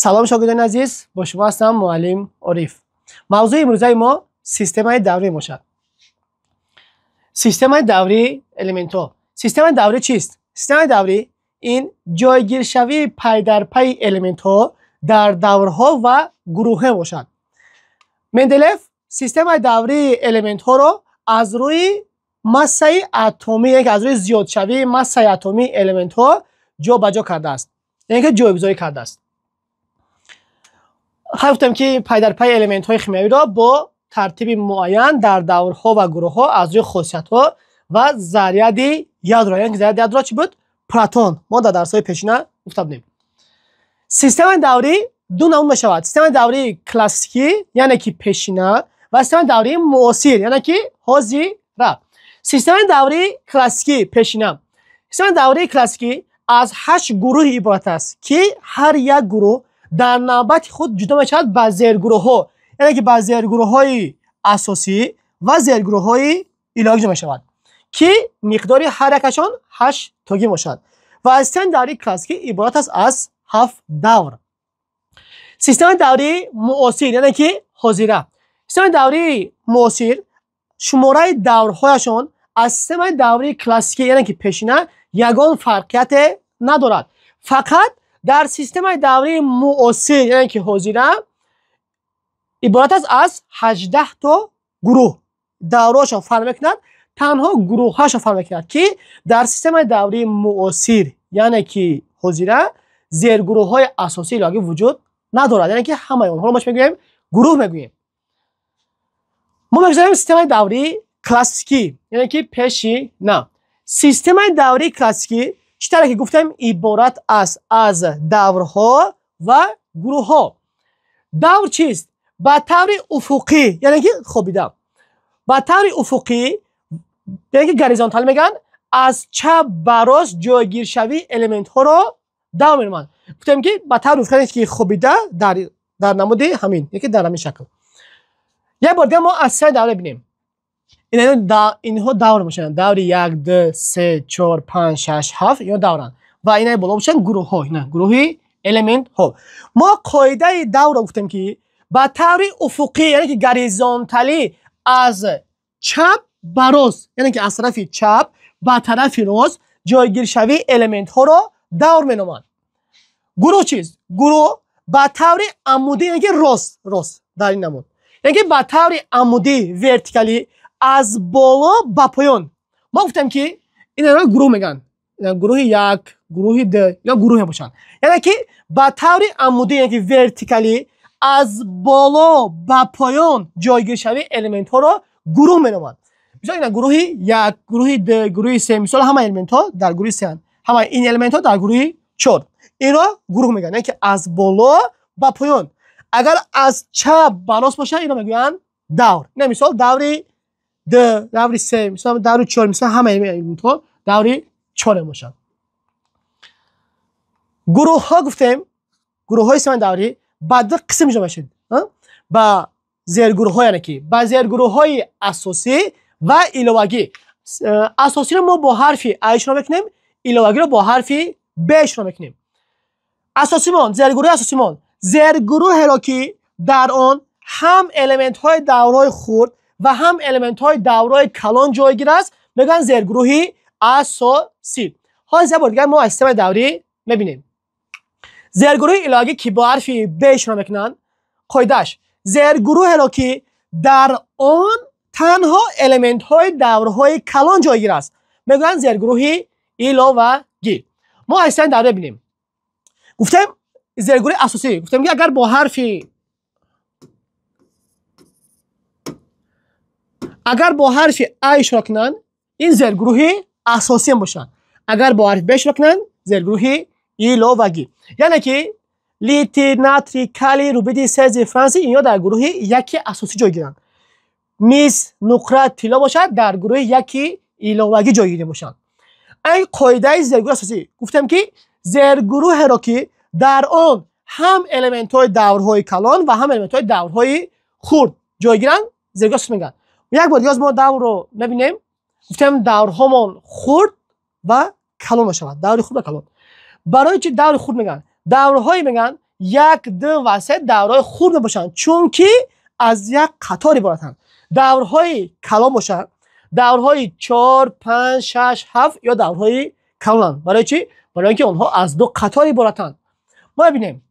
Салом, шогирдони азиз, бо шумо ҳастам муаллим Ориф. Мавзӯи имрӯзаи мо системаи даврӣ мебошад. Системаи даврии элементҳо. Системаи даврӣ чист? Системаи даврӣ ин ҷойгиршавии пайдарпайи элементҳо дар даврҳо ва гурӯҳҳо мебошад. Менделеев системаи даврии элементҳоро аз рӯи массаи атомӣ, яъне аз рӯи зиёдшавии массаи атомии элементҳо ҷо ба ҷо кардааст, яъне ки ҷойгузорӣ кардааст. Хайр, гуфтем, ки пайдарпайи элементҳои химиявиро бо тартиби муайян дар даврҳо ва гурӯҳҳо аз рӯи хосиятҳо ва заряди ядро, яъне ки заряди ядро чӣ буд? Протон. Мо дар дарсҳои пешина гуфта будем. Системаи даврӣ ду намуд мешавад: системаи даврии классикӣ, яъне ки пешина, ва системаи даврии муосир, яъне ки ҳозира. Системаи даврии классикӣ, пешина. Системаи даврии классикӣ аз ҳашт гурӯҳ иборат аст, ки ҳар як гурӯҳ дар навбати худ ҷудо мешавад ба зергурӯҳҳо, яъне ки ба зергурӯҳҳои асосӣ ва зергурӯҳҳои иловагӣ ҷудо мешавад, ки миқдори ҳар якашон ҳашттогӣ бошад. Ва системаи даврии классикӣ иборат аст аз ҳафт давр. Системаи даврии муосир, яъне ки ҳозира. Системаи даврии муосир шумораи даврҳояшон аз системаи даврии классикӣ, яъне ки пешина, ягон фарқияте надорад. Фақат дар системаи даврии муосир, яъне ки ҳозира, иборат аст аз 18 то гурӯҳ. Даврҳояшон фарқ мекунад, танҳо гурӯҳҳояшон фарқ мекунад, ки дар системаи даврии муосир, яъне ки ҳозира, зергурӯҳҳои асосии иловагӣ вуҷуд надорад, яъне ки ҳамаи онҳоро мо чӣ мегӯем? Гурӯҳ мегӯем. Мо мегузарем системаи даврии классикӣ, яъне ки пешина. Системаи даврии классикӣ, чӣ тавре ки гуфтем, иборат аст аз даврҳо ва гурӯҳҳо. Давр чист? Ба таври уфуқӣ, яъне ки хобида, ба таври уфуқӣ, яъне ки горизонталӣ мегӯянд, аз чап ба рост ҷойгиршавии элементҳоро давр меноманд. Гуфтем, ки ба таври уфуқӣ, ки хобида, дар намуди ҳамин, яъне ки дар ҳамин шакл. Як бор дигар мо аз системаи давр бинем. Инҳо давр мешаванд: даври як, ду, се, чор, панҷ, шаш, ҳафт. Инҳо давранд ва инаи боло бошанд гурӯҳҳо, ина гурӯҳи элементҳо. Мо қоидаи даврро гуфтем, ки ба таври уфуқӣ, яъне ки горизонталӣ, аз чап ба рост, яъне ки аз тарафи чап ба тарафи рост ҷойгиршавии элементҳоро давр меноманд. Гурӯҳ чист? Гурӯҳ ба таври амудӣ, яъне ки рост рост дар ин намуд, яъне ки ба таври амудӣ, вертикалӣ, аз боло ба поён. Мо гуфтем, ки инро гурӯҳ мегӯянд: гурӯҳи як, гурӯҳи ду ё гурӯҳ мебошанд. Яъне ки ба таври амудӣ, яъне ки вертикалӣ, аз боло ба поён ҷойгиршавии элементҳоро гурӯҳ меноманд. Мисол, ина гурӯҳи як, гурӯҳи ду, гурӯҳи се. Мисол, ҳамаи элементҳо дар гурӯҳи сеанд, ҳамаи ин элементҳо дар гурӯҳи чор. Инро гурӯҳ мегӯянд, яъне ки аз боло ба поён. Агар аз чап ба рост бошад, инро мегӯянд давр. Ина мисол, даври ду, даври се, мисол, даври чор. Мисол, ҳамаи элементҳо даври чор мебошанд. Гурӯҳҳо гуфтем, гурӯҳҳои системаи даврӣ ба ду қисм ҷудо мешавад: ба зергурӯҳҳо, яъне ки ба зергурӯҳҳои асосӣ ва иловагӣ. Асосиро мо бо ҳарфи А ишора мекунем, иловагиро бо ҳарфи Б ишора мекунем. Асосимон, зергурӯҳи асосимон зергурӯҳеро, ки дар он ҳам элементҳои даврҳои хурд ва ҳам элементҳои даврҳои калон ҷойгир аст, мегӯянд зергурӯҳи асосӣ. Ҳозир як бор дигар мо аз системаи даврӣ мебинем. Зергурӯҳи иловагӣ, ки бо ҳарфи Б ишора мекунанд, қоидааш: зергурӯҳеро, ки дар он танҳо элементҳои даврҳои калон ҷойгир аст, мегӯянд зергурӯҳи иловагӣ. Мо аз системаи даврӣ бинем. Гуфтем, зергурӯҳи асосӣ, гуфтем, ки агар бо ҳарфи А ишора кунанд, ин зергурӯҳи асосӣ мебошанд, агар бо ҳарфи Б ишора кунанд, зергурӯҳи иловагӣ. Яъне ки литий, натрий, калий, рубидий, сезий, франсий, инҳо дар гурӯҳи яки асосӣ ҷой гиранд. Мис, нуқра, тилло бошад, дар гурӯҳи яки иловагӣ ҷойгир мебошанд. Ин қоидаи зергурӯҳи асосӣ. Гуфтем, ки зергурӯҳеро, ки дар он ҳам элементҳои даврҳои калон ва ҳам элементҳои даврҳои хурд ҷойгиранд, зергурӯҳи асосӣ мегӯянд. Як бор дигар мо даврро мебинем. Гуфтем, даврҳомон хурд ва калон мешавад, даври хурд ва калон. Барои чӣ даври хурд мегӯянд? Даврҳое мегӯянд. 1, 2 ва 3 даврҳои хурд мебошанд, чунки аз як қатор иборатанд. Даврҳои калон бошанд, даврҳои 4, 5, 6, 7 ё даврҳои калонанд. Барои чӣ? Барои инки онҳо аз ду қатор иборатанд. Мо бибинем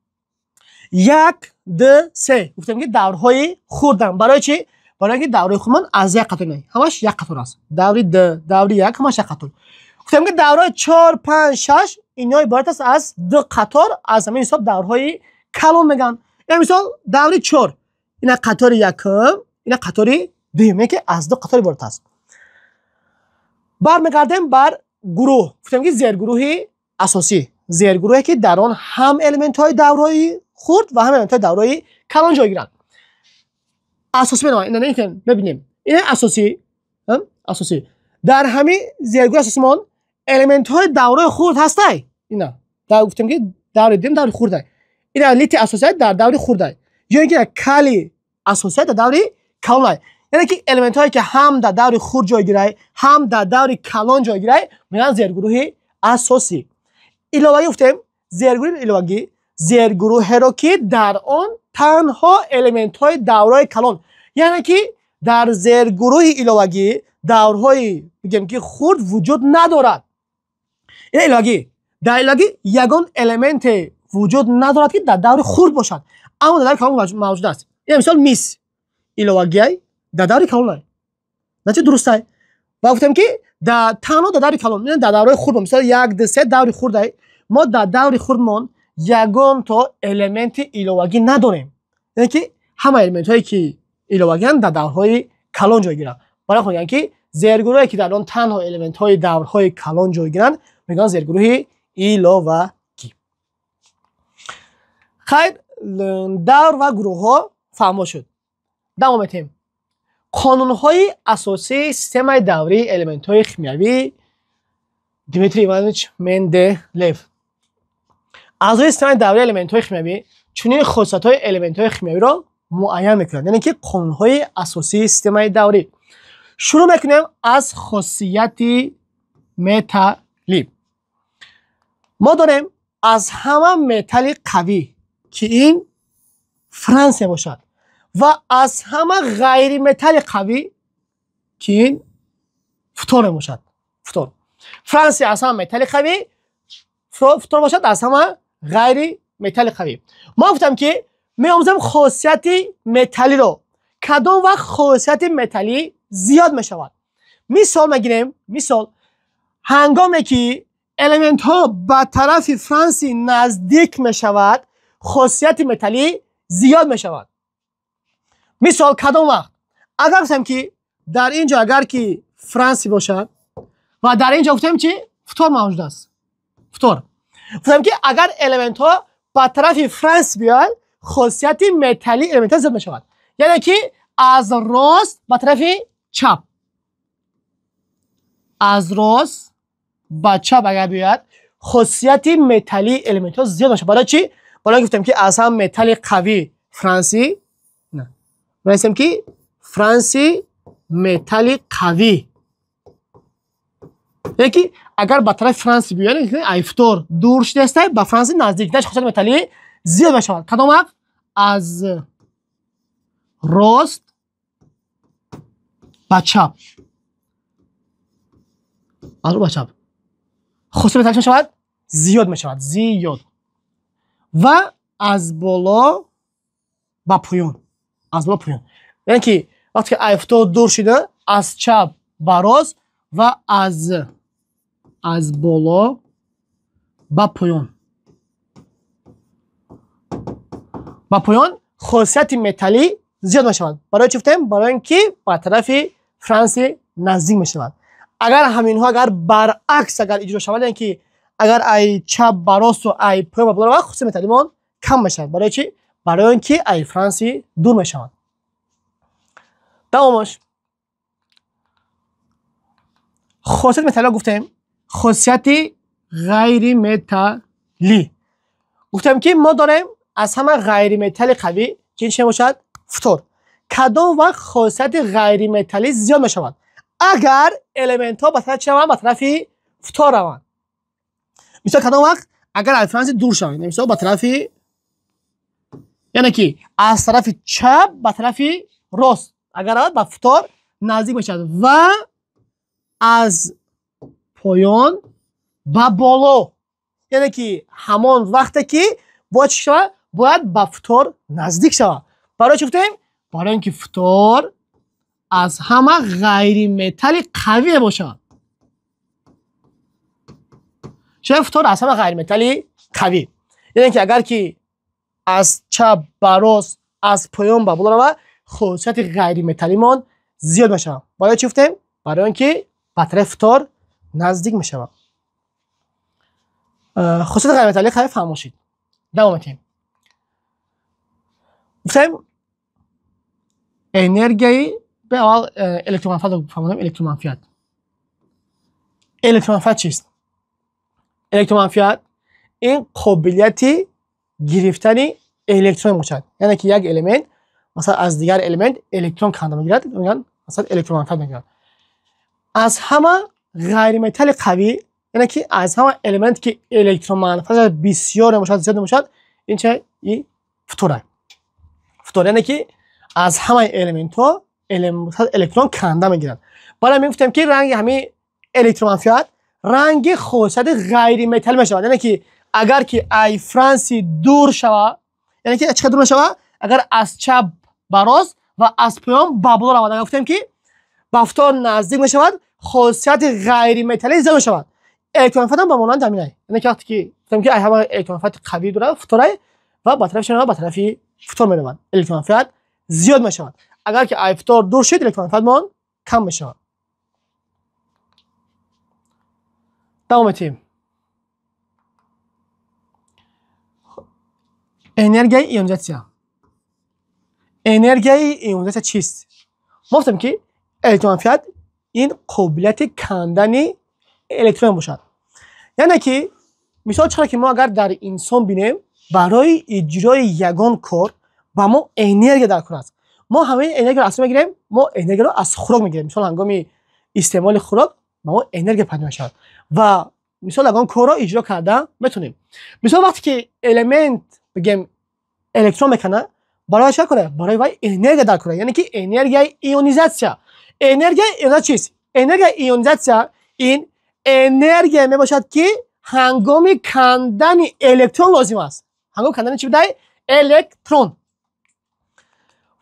1, 2, 3 гуфтем ки даврҳои хурданд. Барои чӣ? Барои инки даврҳои хурдмон аз як қатор не, ҳамаш як қатор аст. Даври 2, даври 1 ҳамаш як қатор. Гуфтем ки даврҳои 4, 5, 6 инҳо иборат аст аз ду қатор, аз ҳамин ҳисоб даврҳои калон мегӯянд. Яъне мисол даври 4 ина қатори якум, ина қатори дуюм, яъне ки аз ду қатор иборат аст. Бармегардем бар гурӯҳ. Гуфтем ки зергурӯҳи асосӣ, зергурӯҳе ки дар он ҳам элементҳои даврҳои хурд ва ҳам элементҳои даврҳои калон ҷой гиранд. Асосӣ меноманд. Ина мебинем. Ина асосӣ, асосӣ. Дар ҳамин зергурӯҳи асосимон элементҳои даврҳои хурд ҳастай. Ина гуфтем ки даври дуюм даври хурдай. Ина литий асосӣ дар даври хурдай. Ё инки калий асосӣ дар даври калонай. Яъне ки элементҳое ки ҳам дар даври хурд ҷой гирай, ҳам дар даври калон ҷой гирай, мегӯянд зергурӯҳи асосӣ. Иловагӣ гуфтем, зергурӯҳи иловагӣ зергурӯҳеро ки дар он танҳо элементҳои даврҳои калон, яъне ки дар зергурӯҳи иловагӣ даврҳои бигем ки хурд вуҷуд надорад. Ин иловагӣ, дар иловагӣ ягон элементе вуҷуд надорад ки дар даври хурд бошад, аммо дар даври калон мавҷуд аст. Ин мисол мис иловагиай дар даври калонай, натиҷа дурустай. Ва гуфтем ки танҳо дар даври калон, дар даврҳои хурд, мисол 1, 2, 3 даври хурдай, мо дар даври хурдмон ягон то элементи иловагӣ надорем. Яъне ки ҳама элементҳое ки иловагианд дар даврҳои калон ҷой гиранд. Барои ҳамин мегӯянд ки зергурӯҳе ки дар он танҳо элементҳои даврҳои калон ҷой гиранд, мегӯянд зергурӯҳи иловагӣ. Хайр, давр ва гурӯҳҳо фаҳмо шуд. Давом метем. Қонунҳои асосии системаи даврии элементҳои химиявӣ Дмитрий Иванович Менделеев. Аз рӯи системаи даврии элементҳои химиявӣ чунин хосиятҳои элементҳои химиявиро муайян мекунанд, яъне ки қонунҳои асосии системаи даврӣ. Шурӯъ мекунем аз хосияти металлӣ. Мо дорем аз ҳама металли қавӣ ки ин франсия бошад ва аз ҳама ғайриметалли қавӣ ки ин фтор мебошад. Фтор. Франсия аз ҳама металли қавӣ, фтор бошад аз ҳама ғайриметалли қавӣ. Мо гуфтам ки меомӯзем хосияти металлиро. Кадом вақт хосияти металлӣ зиёд мешавад? Мисол мегирем, мисол ҳангоме ки элементҳо ба тарафи франсий наздик мешавад, хосияти металлӣ зиёд мешавад. Мисол кадом вақт? Агар гуфтем ки дар ин ҷо агар ки франсий бошад ва дар ин ҷо гуфтем чи фтор мавҷуд аст. Фтор. Гуфтем ки агар элементҳо ба тарафи франсий биёянд, хосияти металлии элементҳо зиёд мешавад. Яъне ки аз рост ба тарафи чап, аз рост ба чап агар биёяд, хосияти металлии элементҳо зиёд мешавад. Барои чӣ? Барои гуфтем ки аз ҳам металли қавӣ франсий, менависем ки франсий металли қавӣ. Яъне ки агар ба тарафи франсий биёяд, ай фтор дур шудааст, ба франсий наздик, хосияти металлӣ зиёд мешавад. Кадом вақт? Аз рост ба чап, аз рост ба чап хосияти металлӣ мешавад зиёд мешавад, зиёд. Ва аз боло ба поён, аз боло поён. Яъне ки вақте ки ай фтор дур шуда, аз чап ба рост ва аз боло ба поён, ба поён хосияти металлӣ зиёд мешавад. Барои чӣ гуфтем? Барои ин ки ба тарафи франсий наздик мешавад. Агар ҳаминҳо агар баръакс агар иҷро шавад, яъне ки агар ай чап ба росту ай поён ба боло равад, хосияти металлимон кам мешавад. Барои чӣ? Барои ин ки ай франсий дур мешавад. Давомаш. Хосияти металлиро гуфтем, хосияти ғайриметаллӣ. Гуфтем ки мо дорем аз ҳама ғайриметалли қавӣ ки чӣ мебошад? Фтор. Кадом вақт хосияти ғайриметаллӣ зиёд мешавад? Агар элементҳо ба тарафи чӣ раванд? Ба тарафи фтор раванд. Мисол кадом вақт? Агар аз франсий дур шаванд, мисол ба тарафи Яъне ки аз тарафи чап ба тарафи рост агар равад, ба фтор наздик мешавад ва аз поён ба боло, яъне ки ҳамон вақте ки бояд чӣ шавад? Бояд ба фтор наздик шавад. Барои чӣ гуфтем? Барои ин ки фтор аз ҳама ғайриметалли қавӣ мебошад. Чаро фтор аз ҳама ғайриметалли қавӣ? Яъне ки агар ки аз чап ба рост, аз поён ба боло равад, хусусияти ғайриметаллимон зиёд мешавад. Барои чӣ гуфтем? Барои ин ки ба тарафи фтор наздик мешавад. Хусусияти ғайриметаллӣ қавӣ фаҳмо шуд. Давом метиҳем. Гуфтем энергияи аввал электроманфиатро фаҳмонем. Электроманфиат. Электроманфиат чист? Электроманфиат ин қобилияти гирифтани электрон мебошад. Яъне ки як элемент масалан аз дигар элемент электрон канда мегирад, мегӯянд масалан электроманфиат мегӯянд. Аз ҳама ғайриметалли қавӣ, яъне ки аз ҳама элементе ки электроманфиаташ бисёр мебошад, зиёд мебошад, ин чи? И фтор. Фтор, яъне ки аз ҳамаи элементҳо электрон канда мегирад. Барои ҳамин гуфтем ки ранги ҳамин электроманфиат ранги хосияти ғайриметаллӣ мешавад. Яъне ки агар ки ай франси дур шавад, яъне ки чӣ қадр дур мешавад? Агар аз чап ба рост ва аз поён ба боло равад, агар гуфтем ки ба фтор наздик мешавад, хосияти ғайриметаллӣ зиёд мешавад. Электроманфиат ҳам ба монанди ҳамин. Яъне ки вақте ки гуфтем ки ай ҳама электроманфиати қавӣ дорад фторай ва ба тарафи чӣ? Ба тарафи фтор меравад. Электроманфиат зиёд мешавад. Агар ки ай фтор дур шуд, электроманфиатмон кам мешавад. Давом метиҳем. Энергияи ионизатсия. Энергияи ионизатсия чист? Мо гуфтем ки электроманфиат ин қобилияти кандани электрон мебошад. Яъне ки мисол чаро ки мо агар дар инсон бинем, барои иҷрои ягон кор ба мо энергия даркор аст. Мо ҳамаи энергияро аз чӣ мегирем? Мо энергияро аз хӯрок мегирем. Мисол ҳангоми истеъмоли хӯрок ба мо энергия пайдо мешавад ва мисол ягон корро иҷро карда метавонем. Мисол вақте ки элемент бигем электрон мекунад, барои чӣ кора? Барои вай энергия даркор, яъне ки энергияи ионизатсия. Энергияи ионизатсия чист? Энергияи ионизатсия ин энергия мебошад ки ҳангоми кандани электрон лозим аст. Ҳангоми кандани чӣ будай? Электрон.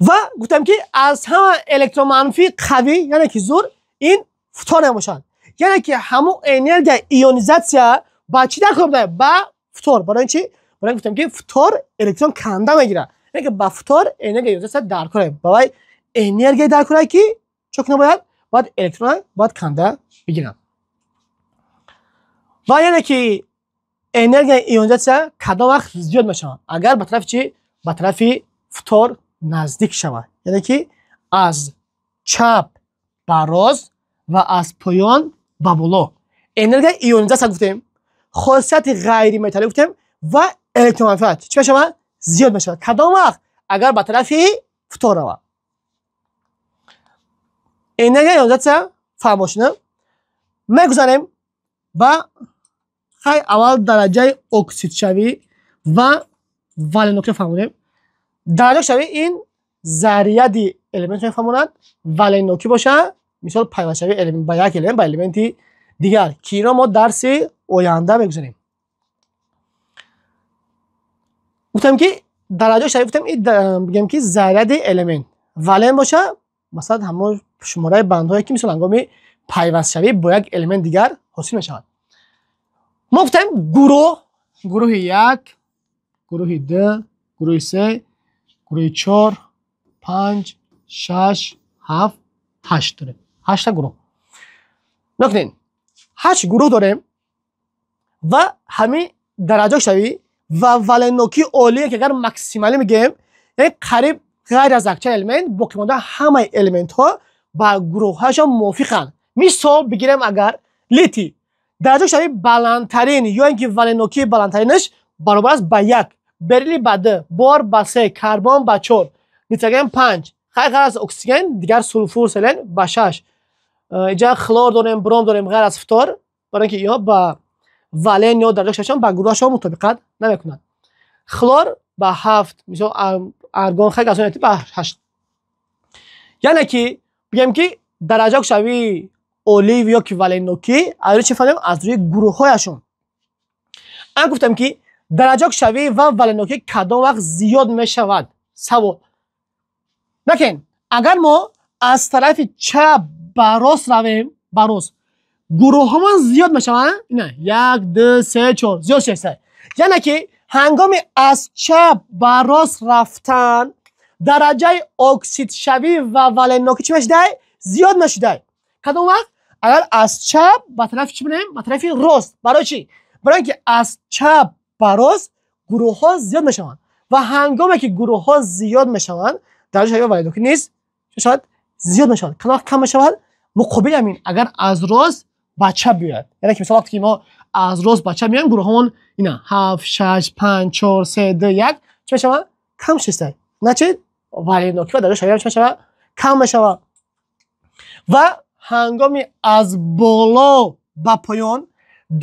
Ва гуфтам ки аз ҳама электроманфии қавӣ, яъне ки зур, ин фтор мебошад. Яъне ки ҳамон энергияи ионизатсия ба чӣ даркор будай? Ба фтор. Барои чӣ? Барои гуфтам ки фтор электрон канда мегирад. Яъне ки ба фтор энергияи ионизатсия даркор аст. Ба вай энергия даркор аст ки чӣ кунад бояд? Бояд электрон бояд канда бигирад. Ва яъне ки энергияи ионизатсия кадом вақт зиёд мешавад? Агар ба тарафи чӣ? Ба тарафи фтор наздик шавад. Яъне ки аз чап ба рост ва аз поён ба боло. Энергияи ионизатсия гуфтем, хосияти ғайриметаллӣ гуфтем ва электроманфиат чӣ мешавад? Зиёд мешавад. Кадом вақт? Агар ба тарафи фтор равад. Энергияи ионизатсия фаҳмо шуд. Мегузарем ба хай аввал дараҷаи оксидшавӣ ва валентнокиро фаҳмонем. Дараҷаи ин заряди элементро мефаҳмонад, валентнокӣ бошад, мисол пайвастшавии ба як элемент ба элементи дигар, ки инро мо дарси оянда мегузарем. Гуфтем ки дараҷаи гуфтем ин бигем ки заряди элемент валент бошад, масалан ҳамон шумораи бандҳое ки мисол ҳангоми пайвастшавӣ бо як элемент дигар ҳосил мешавад. Мо гуфтем гурӯҳ, гурӯҳи як, гурӯҳи ду, гурӯҳи се, гурӯҳи чор, панҷ, шаш, ҳафт, ҳашт дорем. Ҳаштта гурӯҳ. Нигоҳ кунед, ҳашт гурӯҳ дорем ва ҳамин дараҷашавӣ ва валентнокии олие ки агар максималӣ мегӯем, яъне қариб ғайр аз якчанд элемент боқимонда ҳамаи элементҳо ба гурӯҳҳояшон мувофиқанд. Мисол бигирем агар литий дараҷашавӣ баландтарин ё ин ки валентнокии баландтаринаш баробар аст ба як, бериллий ба ду, бор ба се, карбон ба чор, нитроген панҷ, ғайр аз оксиген дигар сулфур, селен ба шаш. Инҷа хлор дорем, бром дорем ғайр аз фтор, барои ин ки инҳо ба валент ё дараҷашавишон ба гурӯҳашон мутобиқат намекунанд. Хлор ба 7, мисол аргон хеле газҳои ба 8. Яъне ки бигем ки дараҷаи оксидшавии олӣ ё ки валентнокӣ аз рӯи чӣ фаҳмем? Аз рӯи гурӯҳҳояшон. Ан гуфтам ки дараҷаи оксидшавӣ ва валентнокӣ кадом вақт зиёд мешавад? Савол. Накен, агар мо аз тарафи чап ба рост равем, ба рост, гурӯҳҳомон зиёд мешаванд. Ина 1, 2, 3, 4 зиёд шуда. Яъне ки ҳангоми аз чап ба рост рафтан дараҷаи оксидшавӣ ва валентнокӣ чӣ мешудай? Зиёд мешудай. Кадом вақт? Агар аз чап ба тарафи чӣ бинем? Ба тарафи рост. Барои чӣ? Барои ин ки аз чап ба рост гурӯҳҳо зиёд мешаванд ва ҳангоме ки гурӯҳҳо зиёд мешаванд, дараҷаи валентнокӣ низ чӣ мешавад? Зиёд мешавад. Кадом вақт кам мешавад? Муқобили ҳамин, агар аз рост ба чап биёяд. Яъне ки мисол вақте ки мо аз рост ба чап меоем, гурӯҳҳомон ина 7, 6, 5, 4, 3, 2, 1 чӣ мешавад? Кам шуда. Начи валентнокӣ ва дараҷаи шавӣ чӣ мешавад? Кам мешавад. Ва ҳангоми аз боло ба поён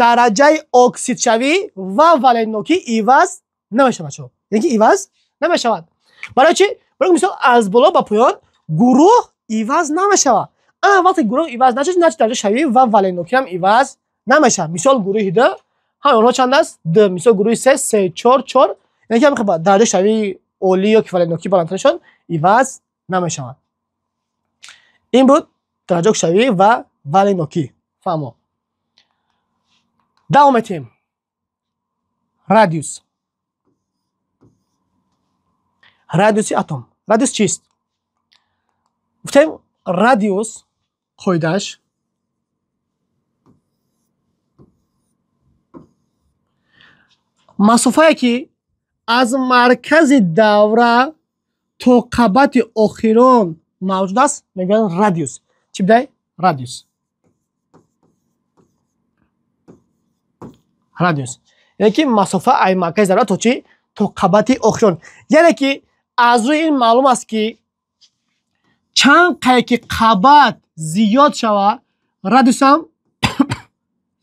дараҷаи оксидшавӣ ва валентнокӣ иваз намешавад. Яъне ки иваз намешавад. Барои чӣ? Барои мисол аз боло ба поён гурӯҳ иваз намешавад. Ана вақте гурӯҳ иваз нашуд, начи дараҷаи шавӣ ва валентнокӣ ҳам иваз намешавад. Мисол гурӯҳи 2 ҳамаи онҳо чанд аст? 2. Мисол гурӯҳи 3, 3, 4, 4. Яъне ки ҳам дараҷаи шавии олӣ ё ки валентнокӣ баландтарашон иваз намешавад. Ин буд дараҷаи оксидшавӣ ва валентнокӣ. Фаҳмо. Давом метиҳем. Радиус. Радиуси атом. Радиус чист? Гуфтем радиус қоидааш масофае ки аз маркази давра то қабати охирон мавҷуд аст, мегӯянд радиус. Чӣ бидай? Радиус. Радиус. Яъне ки масофа аз маркази давра то чӣ? То қабати охирон. Яъне ки аз рӯи ин маълум аст ки чанд қае ки қабат зиёд шавад, радиус ҳам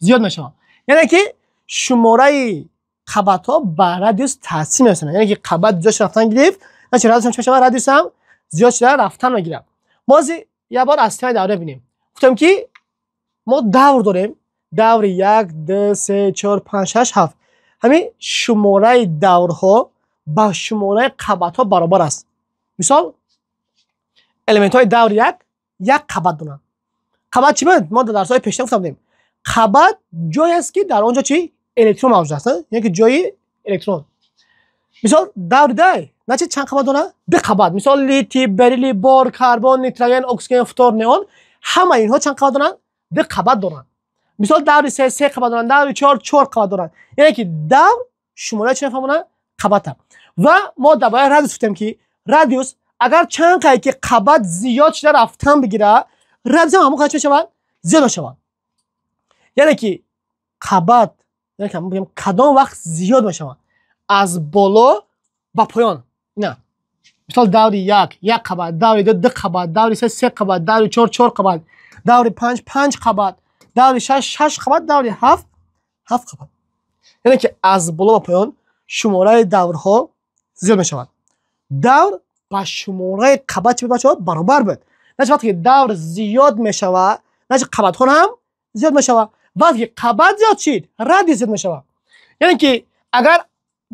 зиёд мешавад. Яъне ки шумораи қабатҳо ба радиус таъсир мерасонад. Яъне ки қабат зиёд шуда рафтан гирифт, начи радиус ҳам чӣ мешавад? Радиус ҳам зиёд шуда рафтан мегирад. Мо ҳозир як бор аз системаи давра бинем. Гуфтем ки мо давр дорем. Даври 1, 2, 3, 4, 5, 6, 7. Ҳамин шумораи даврҳо ба шумораи қабатҳо баробар аст. Мисол элементҳои даври 1 як қабат доранд. Қабат чӣ буд? Мо дар дарсҳои пешина гуфта будем. Қабат ҷое аст ки дар он ҷо чӣ? Электрон мавҷуд аст, яъне ки ҷои электрон. Мисол даври 2 начи чанд қабат дорад? 2 қабат. Мисол литий, бериллий, бор, карбон, нитроген, оксиген, фтор, неон, ҳамаи инҳо чанд қабат доранд? 2 қабат доранд. Мисол даври 3 3 қабат доранд, даври 4 4 қабат доранд. Яъне ки давр шумораи чӣ мефаҳмонад? Қабата. Ва мо дар бораи радиус гуфтем ки радиус агар чанд қае ки қабат зиёд шуда рафтан бигирад, радиус ҳам ҳамон қадар чӣ мешавад? Зиёд мешавад. Яъне ки қабат, яъне ки бигем кадом вақт зиёд мешавад? Аз боло ба поён. Ина мисол даври 1 1 қабат, даври 2 2 қабат, даври 3 3 қабат, даври 4 4 қабат, даври 5 5 қабат, даври 6 6 қабат, даври 7 7 қабат. Яъне ки аз боло ба поён шумораи даврҳо зиёд мешавад. Давр ба шумораи қабат чӣ бачаҳо? Баробар буд. Начи вақте ки давр зиёд мешавад, начи қабатҳо ҳам зиёд мешавад. Вақте ки қабат зиёд шид, радиус зиёд мешавад. Яъне ки агар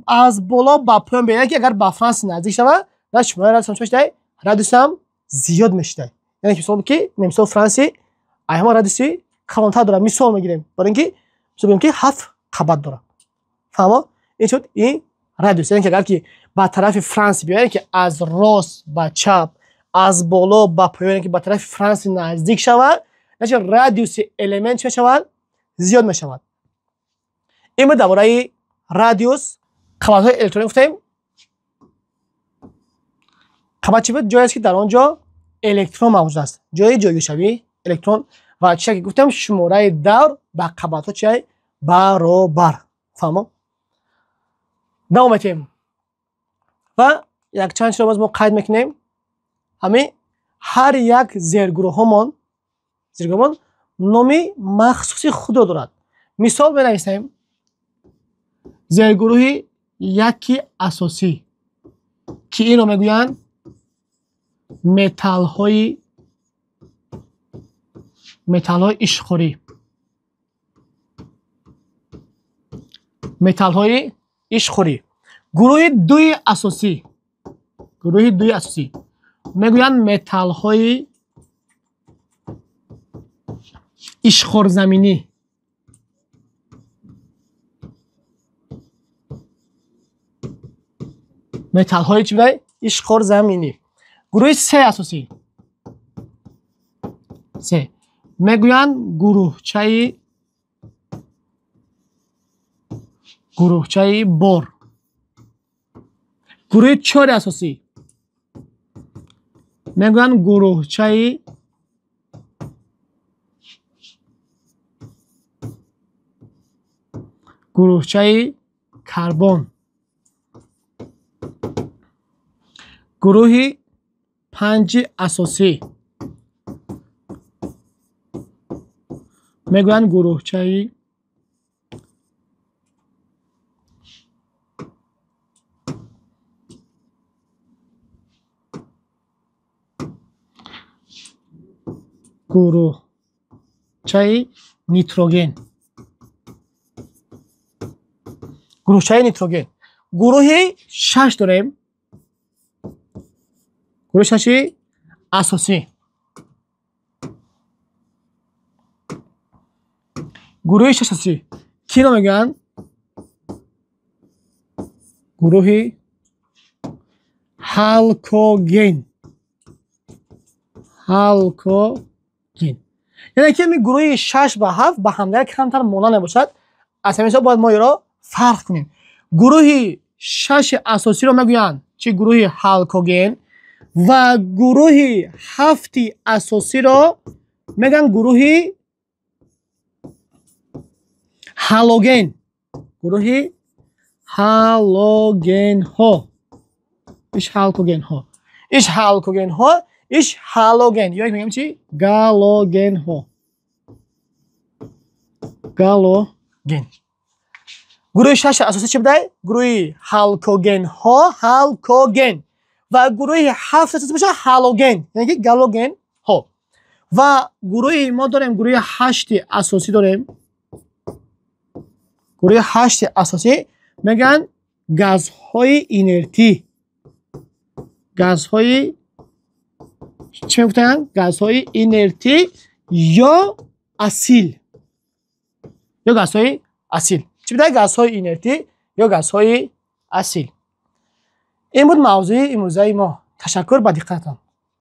аз боло ба поён биёяд, яъне ки агар ба франси наздик шавад, начи шумораи радиус ҳам чӣ мешавад? Радиус ҳам зиёд мешавад. Яъне ки мисол ки мисол франси ай ҳама радиуси калонтар дорад. Мисол мегирем, барои ин ки мисол бигӯем ки 7 қабат дорад. Фаҳмо? Ин шуд ин радиус. Яъне ки агар ки ба тарафи франси биёяд, яъне ки аз рост ба чап, аз боло ба поён, яъне ки ба тарафи франси наздик шавад, значит радиуси элемент чӣ мешавад? Зиёд мешавад. Ин буд дар бораи радиус. Қабатҳои электронӣ гуфтем. Қабат чӣ буд? Ҷое аст ки дар он ҷо электрон мавҷуд аст, ҷои ҷойгиршавии электрон. Ва чӣ ки гуфтем, шумораи давр ба қабатҳо чӣ баробар. Фаҳмо? Давом метиҳем ва якчанд чизро боз мо қайд мекунем. Ҳамин ҳар як зергурӯҳҳомон номи махсуси худро дорад. Мисол менависем зергурӯҳи яки асосӣ. ки инро мегӯянд металлҳои ишқорӣ. Металлҳои ишқорӣ. Гурӯҳи дуи асосӣ, гурӯҳи дуи асосӣ мегӯянд металлҳои ишқорзаминӣ. Металлҳои чӣ будай? Ишқорзаминӣ. Гурӯҳи се асосӣ, се мегӯянд гурӯҳчаи бор. Гурӯҳи чори асосӣ мегӯянд гурӯҳчаи карбон. Гурӯҳи панҷи асосӣ мегӯянд гурӯҳчаи нитроген. Гурӯҳчаи нитроген. Гурӯҳи шаш дорем. Гурӯҳи шаши асосӣ. Гурӯҳи шаш асосӣ киро мегӯянд? Гурӯҳи ҳалкоген. Ҳалкоген. Яъне ки ҳамин гурӯҳи шаш ва ҳафт ба ҳамдигар камтар монанд мебошад. Аз ҳамин ҳисоб бояд мо инро фарқ кунем. Гурӯҳи шаши асосиро мегӯянд чи гурӯҳи ҳалкоген ва гурӯҳи ҳафти асосиро мегӯянд гурӯҳи ҳалоген. Гурӯҳи ҳалогенҳо. Иш ҳалкогенҳо. Иш ҳалкогенҳо, иш ҳалоген. Ё мегӯем чи? Галогенҳо. Галоген. Гурӯҳи шаши асосӣ чӣ будай? Гурӯҳи ҳалкогенҳо, ҳалкоген. Ва гурӯҳи ҳафт асосӣ бошад ҳалоген, яъне ки галогенҳо. Ва гурӯҳи мо дорем гурӯҳи ҳашти асосӣ дорем. Гурӯҳи ҳашти асосӣ мегӯянд газҳои инертӣ. Газҳои чӣ мегуфтанд? Газҳои инертӣ ё асил. Ё газҳои асил. Чӣ будай? Газҳои инертӣ ё газҳои асил. Ин буд мавзӯи имрӯзаи мо. Ташаккур ба диққататон.